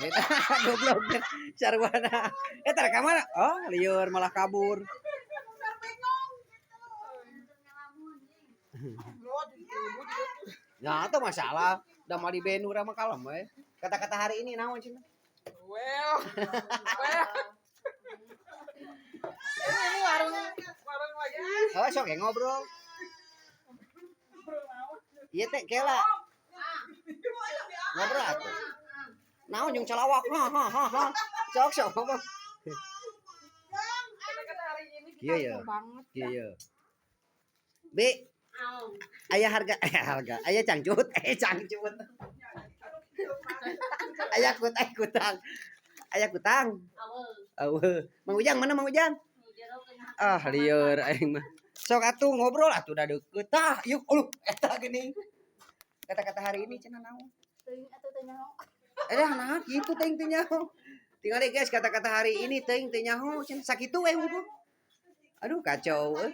Beda goblok sarwana. Eta ka mana? Oh, lieur malah kabur. Nah, itu masalah. Da mah di band urang mah kalem we. Kata-kata hari ini naon cenah? Well, well. Ini warung warung lagi. Oh, sok ya ngobrol. Iya teh kela. Ngobrol atuh. Naon jeung calawak? Ha ha ha ha. Sok sok ngomong. Kata-kata hari ini kita Iya, iya. seru banget. Iya iya. B, aya harga, aya harga, aya cangcut, eh cangcut. Aya kutang, kutang. Aya kutang. Eueuh. Mang Ujang mana Mang Ujang? Ah, lieur aing mah. Sok atuh ngobrol atuh da deukeut. Tah, yuk, uluh eta geuning. Kata-kata hari ini cenah naon? Eh dah nah kitu teuing teu nyaho. Tinggal deh guys kata-kata hari ini teuing teu nyaho cenah sakitu we hungkul. Aduh kacau euy.